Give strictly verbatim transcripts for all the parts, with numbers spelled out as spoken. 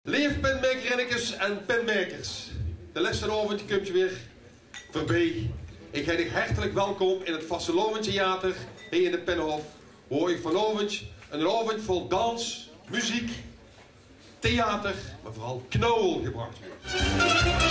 Leef pinmaekerinnekes en pinmaekers, de lèste aovend kump weer veurbie. Ich heit uch hertelik welkom in 't Vastelaovendj Theater hie in de Pinnehof, woe uch vanaovendj 'nen aovendj vol dans, meziek, theater, mer veural knauwel gebrach wuuertj.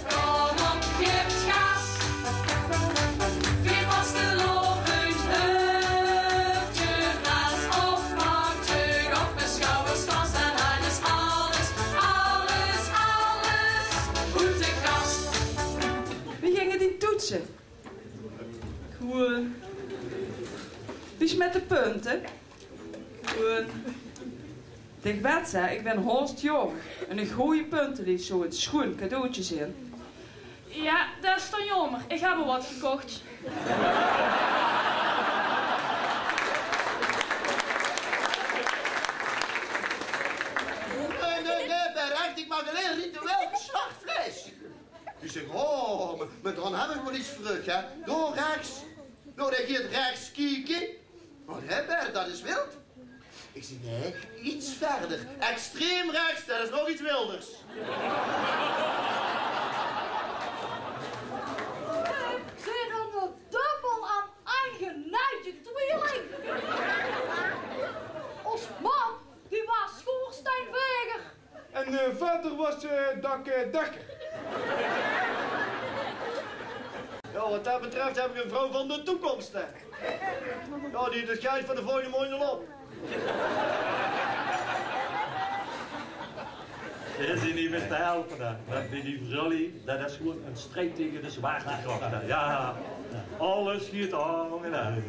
Kom op, gif gas. Veer vastelaovendj, hupje, blaas op, pak uch op de sjouwers vas en alles, alles, alles, alles oet de kas. Wie ginge die toetse? Good. Wie is 't mit de punte? Good. Dich wèts, hè, ich bön haos jaorig. En 'n gooj punte leet zoe 'n sjoean cadeautje zeen. Jao, det is dan jaomer. Ich höb al get gekoch. Nae, nae, nae, Bert, ich maak allein ritueel geslacht vleis. Ich zèk: "Oh, mer, mer dan höb ich waal get veur uch, hè. Dao rechs." Noe, dae geit rechs kieke. "Oh, nae, Bert, det is wild." Ich zèk: "Nae, get wiejer. Extreem rechs, det is nog get wiejer." Zeen d'r dubbel aan aangenuide twieling. Ós mam, die waas sjoeërsjteinvaeger. En, eh, vader waas, eh, dakdekker. Jao, waat det betröf höb ich ein vrouw van de toekoms, hè. Jao, die haet 't geldj van de volgende maondj al op. Is hie neet mit te helpe, hè. Det bie die vrouwluuj, det is gewoeën ein strijd taenge de zwaartekrach, hè. Jao, alles geit aan en aan.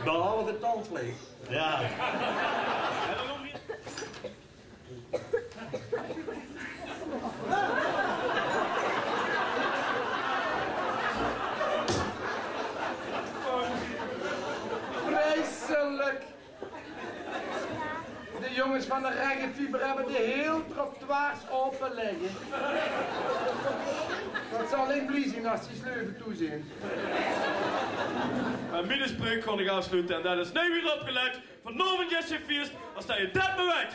Behalve 't tandvleis. Jao. Vreiselik. De jónges van de Reggefiber höbbe de hiel trottoirs aope ligke. Det zal allein blie zeen es die sleuve toe zeen. Mit mien spreuk gaon ich aafsloete en det is: noe weer opgelèt, vanaovendj is 't fieës, es det geer det mer wèt.